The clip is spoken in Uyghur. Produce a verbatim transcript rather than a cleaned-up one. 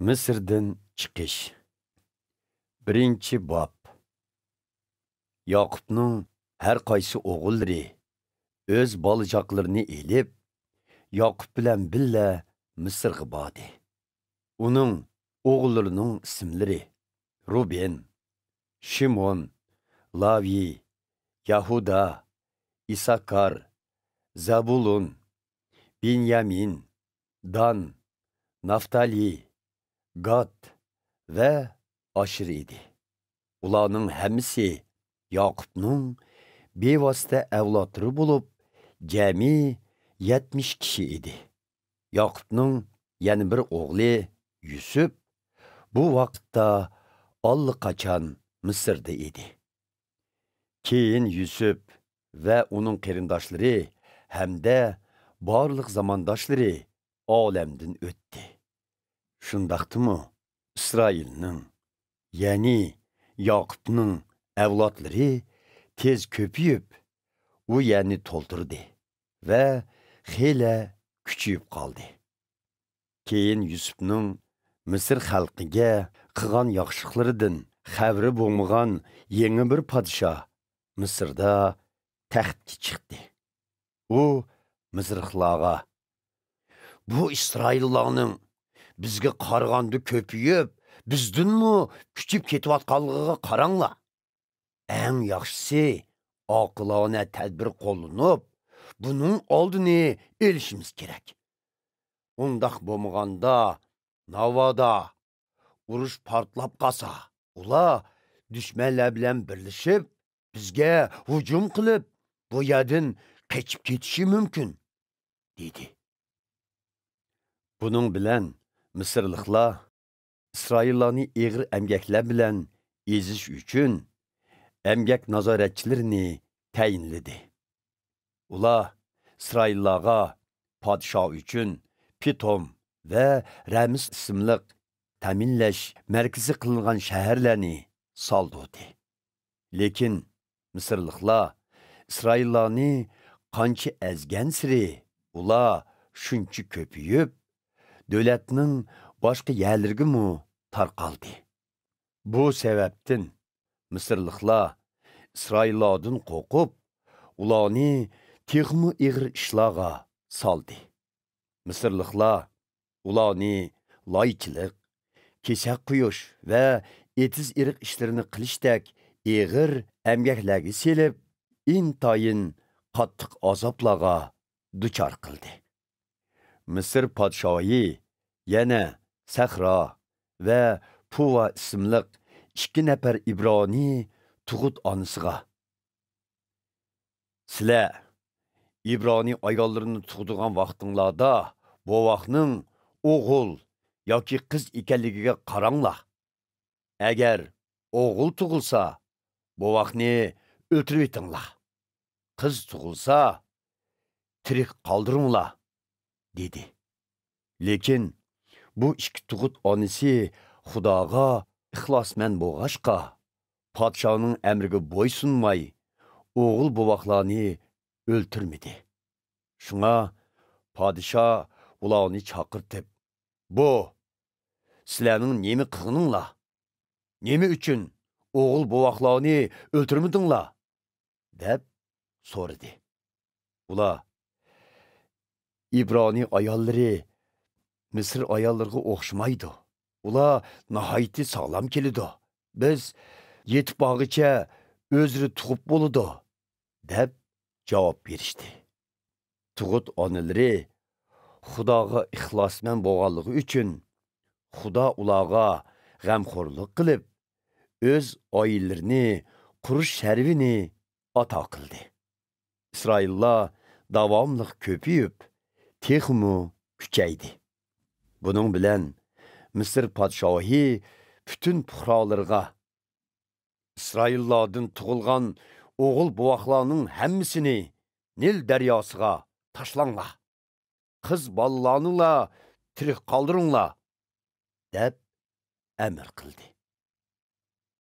مىسىردىن چىقىش. بىرىنچى باب. ياقۇپنىڭ ھەر قايسى ئوغۇللىرى ئۆز بالا-چاقىلىرىنى ئېلىپ، ياقۇپ بىلەن بىللە مىسىرغا باردى. ئۇنىڭ ئوغۇللىرىنىڭ ئىسىملىرى: رۇبېن، شىمئون، لاۋى، يەھۇدا، ئىساكار، زەبۇلۇن، بېنيامىن، دان، نافتالى، گاد ۋە ئاشېر ئىدى. ئۇلارنىڭ ھەممىسى ياقۇپنىڭ بىۋاسىتە ئەۋلادلىرى بولۇپ، جەمئىي يەتمىش كىشى ئىدى. ياقۇپنىڭ يەنە بىر ئوغلى يۈسۈپ بۇ ۋاقىتتا ئاللىقاچان مىسىردا ئىدى. كېيىن يۈسۈپ ۋە ئۇنىڭ قېرىنداشلىرى ھەمدە بارلىق زامانداشلىرى ئالەمدىن ئۆتتى. شۇنداقتىمۇ ئىسرائىلنىڭ، يەنى ياقۇپنىڭ ئەۋلادلىرى تېز كۆپىيىپ، ئۇ يەرنى تولدۇردى ۋە خېلى كۈچىيىپ قالدى. كېيىن يۈسۈپنىڭ مىسىر خەلقىگە قىلغان ياخشىلىقلىرىدىن خەۋىرى بولمىغان يېڭى بىر پادىشاھ مىسىردا تەختكە چىقتى. ئۇ مىسىرلىقلارغا: «بۇ ئىسرائىللارنىڭ بىزگە قارىغاندا كۆپىيىپ، بىزدىنمۇ كۈچىيىپ كېتىۋاتقانلىقىغا قاراڭلار. ئەڭ ياخشىسى، ئاقىلانە تەدبىر قوللىنىپ، بۇنىڭ ئالدىنى ئېلىشىمىز كېرەك. ئۇنداق بولمىغاندا، ناۋادا ئۇرۇش پارتلاپ قالسا، ئۇلار دۈشمەنلەر بىلەن بىرلىشىپ، بىزگە ھۇجۇم قىلىپ، بۇ يەردىن قېچىپ كېتىشى مۇمكىن» دېدى. بۇنىڭ بىلەن مىسىرلىقلار ئىسرائىللارنى ئېغىر ئەمگەكلەر بىلەن ئېزىش ئۈچۈن ئەمگەك نازارەتچىلىرىنى تەيىنلىدى. ئۇلار ئىسرائىللارغا پادىشاھ ئۈچۈن پىتوم ۋە رەمىس ئىسىملىق تەمىنلەش مەركىزى قىلىنغان شەھەرلەرنى سالدۇردى. لېكىن مىسىرلىقلار ئىسرائىللارنى قانچە ئەزگەنسېرى، ئۇلار شۇنچە كۆپىيىپ، دۆلەتنىڭ باشقا يەرلىرىگىمۇ تارقالدى. بۇ سەۋەبتىن مىسىرلىقلار ئىسرائىللاردىن قورقۇپ، ئۇلارنى تېخىمۇ ئېغىر ئىشلارغا سالدى. مىسىرلىقلار ئۇلارنى لايچىلىق، كېسەك قويۇش ۋە ئېتىز-ئېرىق ئىشلىرىنى قىلىشتەك ئېغىر ئەمگەكلەرگە سېلىپ، ئىنتايىن قاتتىق ئازابلارغا دۇچار قىلدى. مىسىر پادىشاھى يەنە سەھرا ۋە پۇۋا ئىسىملىق ئىككى نەپەر ئىبرانىي تۇغۇت ئانىسىغا: «سىلەر ئىبرانىي ئاياللىرىنى تۇغىدىغان ۋاقتىڭلاردا بوۋاقنىڭ ئوغۇل ياكى قىز ئىكەنلىكىگە قاراڭلار. ئەگەر ئوغۇل تۇغۇلسا، بوۋاقنى ئۆلتۈرۈۋېتىڭلار. قىز تۇغۇلسا، تىرىك قالدۇرۇڭلار» دېدى. لېكىن بۇ ئىككى تۇغۇت ئانىسى خۇداغا ئىخلاسمەن بولغاچقا، پادىشاھنىڭ ئەمرىگە بويسۇنماي، ئوغۇل بوۋاقلارنى ئۆلتۈرمىدى. شۇڭا پادىشاھ ئۇلارنى چاقىرتىپ: «بۇ سىلەرنىڭ نېمە قىلغىنىڭلار؟ نېمە ئۈچۈن ئوغۇل بوۋاقلارنى ئۆلتۈرمىدىڭلار؟» دەپ سورىدى. ئۇلار: «ئىبرانىي ئاياللىرى مىسىر ئاياللىرىغا ئوخشىمايدۇ. ئۇلار ناھايىتى ساغلام كېلىدۇ. بىز يېتىپ بارغىچە ئۆزلىرى تۇغۇپ بولىدۇ» دەپ جاۋاب بېرىشتى. تۇغۇت ئانىلىرى خۇداغا ئىخلاسمەن بولغانلىقى ئۈچۈن، خۇدا ئۇلارغا غەمخورلۇق قىلىپ، ئۆز ئائىلىلىرىنى قۇرۇش شەرىپىنى ئاتا قىلدى. ئىسرائىللار داۋاملىق كۆپىيىپ، تېخىمۇ كۈچەيدى. بۇنىڭ بىلەن مىسىر پادىشاھى پۈتۈن پۇقرالىرىغا: «ئىسرائىللاردىن تۇغۇلغان ئوغۇل بوۋاقلارنىڭ ھەممىسىنى نىل دەرياسىغا تاشلاڭلار. قىز بالىلارنىلا تىرىك قالدۇرۇڭلار» دەپ ئەمىر قىلدى.